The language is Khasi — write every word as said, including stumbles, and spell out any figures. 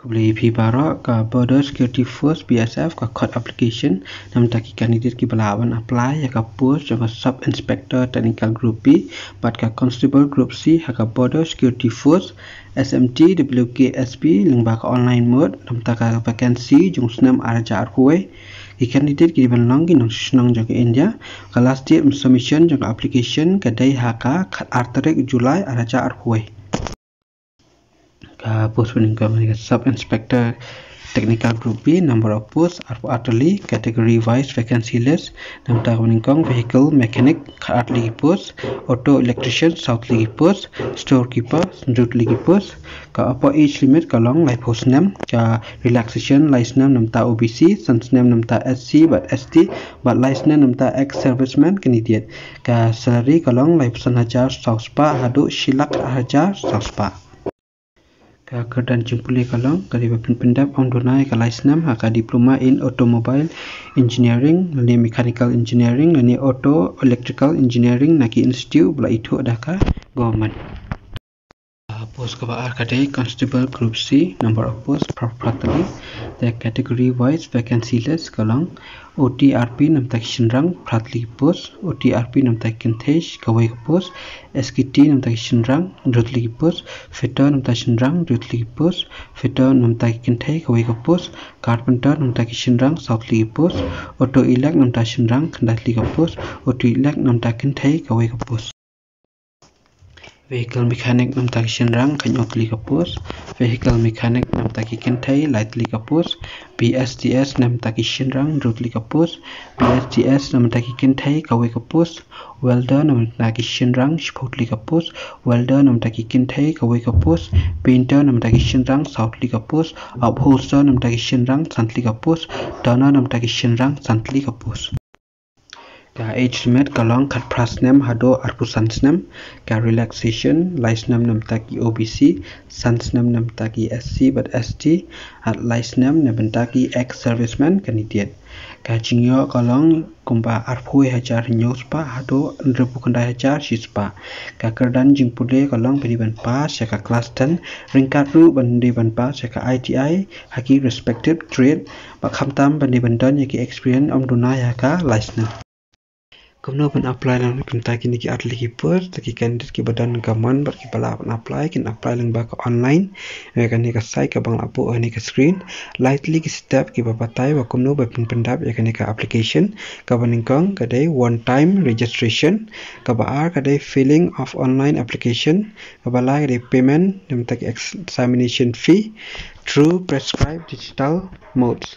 Khublei phi baroh. Ka Border Security Force, B S F, ka khot application namta ki candidate kiba lah ban apply ïa ka post jong ka Sub Inspector Technical Group B bad ka Constable Group C ha ka Border Security Force, S M T W K S B, lyngba ka online mode namta ka vacancy jong u snem ar hajar arphew wei. Ki candidate ki dei ban long ki nongshong shnong jong ka India. Ka last date ban submission jong ka application ka dei ha ka khat ar tarik July ar hajar arphew wei. Ka post ba nyngkong ka dei ka Sub Inspector Technical Group B, number of post arphew ar tylli, category wise vacancy list, namta kaba nyngkong vehicle mechanic khat ar tylli ki post, auto electrician saw tylli ki post, storekeeper hynriew tylli ki post. Ka upper age limit ka long laiphew snem, ka relaxation lai snem namta O B C, san snem namta S C bad S T bad lai snem namta ex serviceman candidate. Ka salary ka long laiphew san hajar saw spah haduh shi lak ar hajar saw spah. Ka kyrdan jingpule ka long ka dei ba pynpyndep ym duna ïa ka lai snem ha ka diploma in automobile engineering lane mechanical engineering lane auto electrical engineering na ki institute ba la ithuh da ka government. Post kaba ar ka dei Constable Group C, number of post phra phra tylli. The category wise vacancy list ka long O T R P namta ki shynrang phra tylli ki post, O T R P namta ki kynthei kawei ka post, S K T namta ki shynrang hynriew tylli ki post, fitter namta ki shynrang hynriew tylli ki post, fitter namta ki kynthei kawei ka post, carpenter namta ki shynrang saw tylli ki post, auto elect namta ki shynrang khyndai tylli ka post, auto elect namta ki kynthei kawei ka post. Vehicle mechanic namta ki shynrang khyndai tylli ka post, vehicle mechanic namta ki kynthei lai tylli ka post, B S D S namta ki shynrang hynriew tylli ka post, B S D S namta ki kynthei kawei ka post, welder namta ki shynrang shiphew tylli ka post, welder namta ki kynthei kawei ka post, painter namta ki shynrang saw tylli ka post, upholster namta ki shynrang san tylli ka post, turner namta ki shynrang san tylli ka post. Ka age limit ka long khat phra snem haduh arphew san snem. Ka relaxation lai snem namta ki O B C, san snem namta ki S C bad S T, bad lai snem namta ki ex serviceman candidate. Ka jingïoh ka long kumba arphew hajar hynñiew spah haduh hynriewphew khyndai hajar shi spah. Ka kyrdan jingpule ka long ba dei ban pass ïa ka class ten, ryngkat ruh ba dei ban pass ïa ka I T I ha ki respective trade, bad khamtam ba dei ban don ïa ki experience ym duna ïa ka lai snem. Kumno ban apply lang kumta kine ki ar tylli ki post? Ki candidate kiba don ka mon bad kiba lah ban apply kin apply lyngba ka online ïa kane ka site kaba nga la buh ha kane ka screen. Lai tylli ki step kiba batai ba kumno ban pynpyndap ïa kane ka application. Kaba nyngkong ka dei one time registration, kaba ar ka dei filling of online application, kaba lai ka dei payment namta ki examination fee through prescribed digital modes.